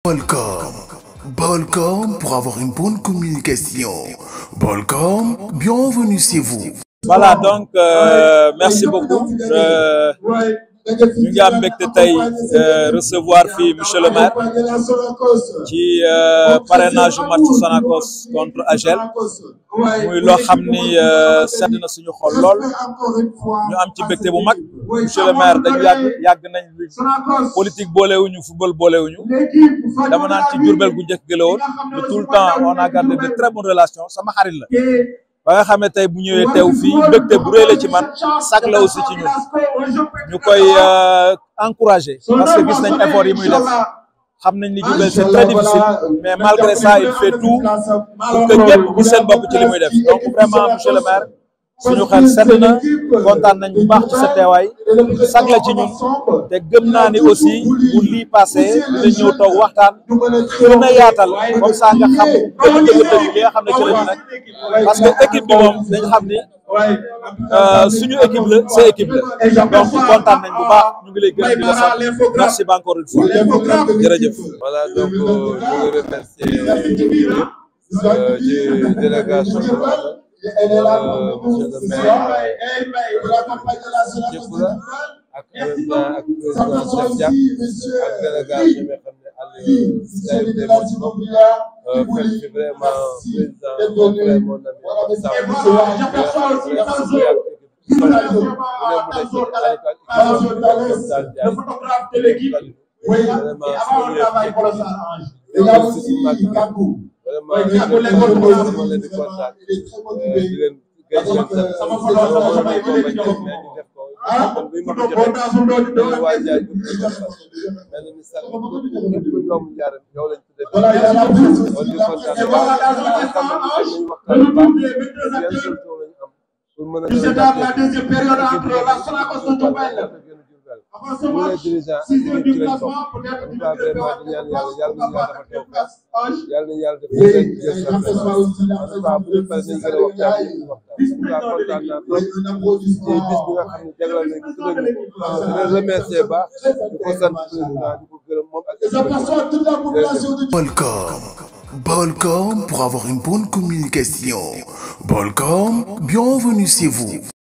Bolcom. Bolcom pour avoir une bonne communication. Bolcom, bienvenue chez vous. Voilà, donc merci beaucoup. Ñu ngi am mbégte tey recevoir fii monsieur le maire ci parrainage du match Sonacos contre AGEL muy loo xam ni sedd na suñu xol lool ñu am ci mbégte bu mag. Monsieur le maire dañu yàgg nañ politique boolewuñu football boolewuñu dama naan ci Diourbel gu njëkk gi la woon mais tout le temps on a gardé de très bonnes relations sama xarit la. ba nga xam ne tey bu ñëwee teew fii mbégte bu rëy la ci man sag la aussi ci ñun ñu koy encourager parce que gis nañ effort yi muy def xam nañ ni Diourbel c'est très difficile mais malgré ça il fait tout pour que ñëpp gis seen bopp ci li muy def donc vraiment monsieur le maire suñu xel sedd na kontaan nañ bu baax ci sa teewaay sag la ci ñun te gëm naa ni aussi bu lii passé dina ñëw toog waxtaan gën a yaatal comme ça nga xam dëgg-dëgg li nga xam ne ci la ñu nag parce que équipe bi moom dañ xam ni suñu équipe la sa équipe la donc kontaan nañ bu baax ñu ngi lay gërëm di la sant merci encore une fois jërëjëf. Voilà donc ñu ngi remercier ci délégation monsieur le maire Djiboula ak président Cheikh Diak ak délégation bi xam ne Aliou CRD moo ci bokk fekk ci vraiment président frère mon ami Bolcom. Bolcom pour avoir une bonne communication. Bolcom, bienvenue chez vous.